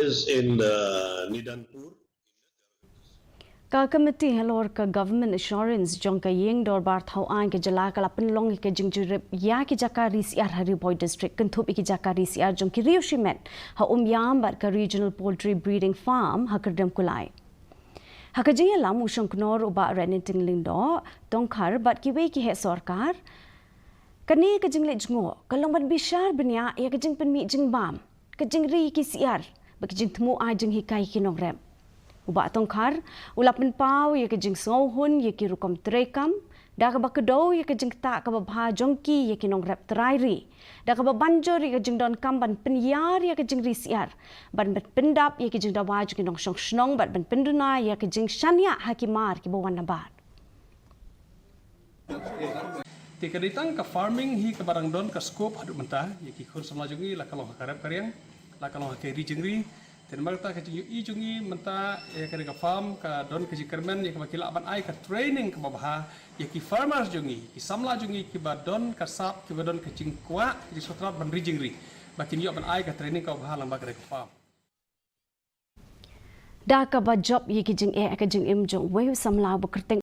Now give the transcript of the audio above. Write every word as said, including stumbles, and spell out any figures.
is in uh, Nidanpur. Ka Committee halor ka Government Assurance jong ka Ïing Dorbar Thaw Aiñ ka Jylla ka la pynlong ïa ka jingjurip ïa ki jaka ri syiar ha Ri Bhoi District, kynthup ïa ki jaka ri syiar jong ki riew shimet ha Umiam bad ka Regional Poultry Breeding Farm ha Kyrdemkulai. Ha ka jingïalam u Shongknor u Bah Reninting Lyngdoh Tongkhar bad kiwei ki heh sorkar, kane ka jingleit jngoh ka long ban bishar bniah ïa ka jingpynmih jingbam, ka jingri ki syiar bad ka jingthmu ai jinghikai ki nongrep. U Bah Tongkhar u la pynpaw ïa ka jingsngewhun ïa ki rukom treikam da kaba kdew ïa ka jingktah kaba bha jong ki ïa ki nongrep trai ri, da kaba ban jur ïa ka jingdonkam ban pynïar ïa ka jingri syiar, ban pyndap ïa ka jingdawa jong ki nongshong shnong bad ban pynduna ïa ka jingshaniah ha ki mar kiba wan nabar. Te ka dei tang ka farming hi kaba dang don ka scope haduh mynta, ïa ki khun samla jong ngi la ka long ha ka rep ka riang, la ka long ha ka ri jingri. Te namar kata ka jingïohi jong ngi mynta ïa kane ka farm ka don ka jingkyrmen ïa kaba ki lah ban ai ka training kaba bha ïa ki farmers jong ngi, ki samla jong ngi kiba don ka sap, kiba don ka jingkwah, ka jingsngewtynnat ban ri jingri, ba kin ïoh ban ai ka training kaba bha lyngba kane ka farm. Da kaba jop ïa ki jingeh ka jingim jong uwei u samla uba kyrteng